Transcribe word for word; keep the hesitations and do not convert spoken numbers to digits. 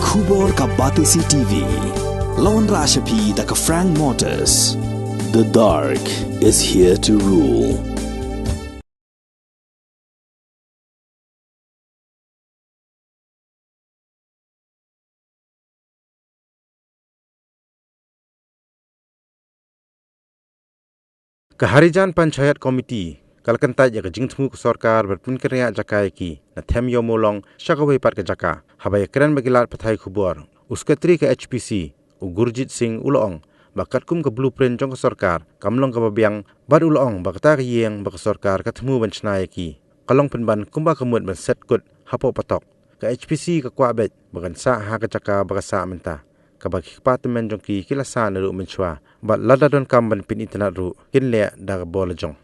Khubor ka Batesi T V. Lawan Rashapi da ka Frank Motors. The dark is here to rule. Ka Harijan Panchayat Committee ka la kyntait ïa ka jingthmu ka sorkar ban pynkynriah jaka ïa ki na Them Ïew Mawlong sha kawei pat ka jaka, haba ïakren bad ki lad pathai khubor, u Secretary ka H P C, u Gurjit Singh, u la ong ba katkum ka blueprint jong ka sorkar kam long kaba biang, bad u la ong ba kata ka ïing ba ka sorkar ka thmu ban shna ïa ki ka long pynban kumba ka mut ban set kut hapoh patok. Ka H P C ka kwah beit ba kan sah ha ka jaka ba ka sah mynta, kaba ki kpa tymmen jong ki ki la sah naduh mynshuwa, bad lada donkam ban pynitynnad ruh kin leh da ka bor la jong.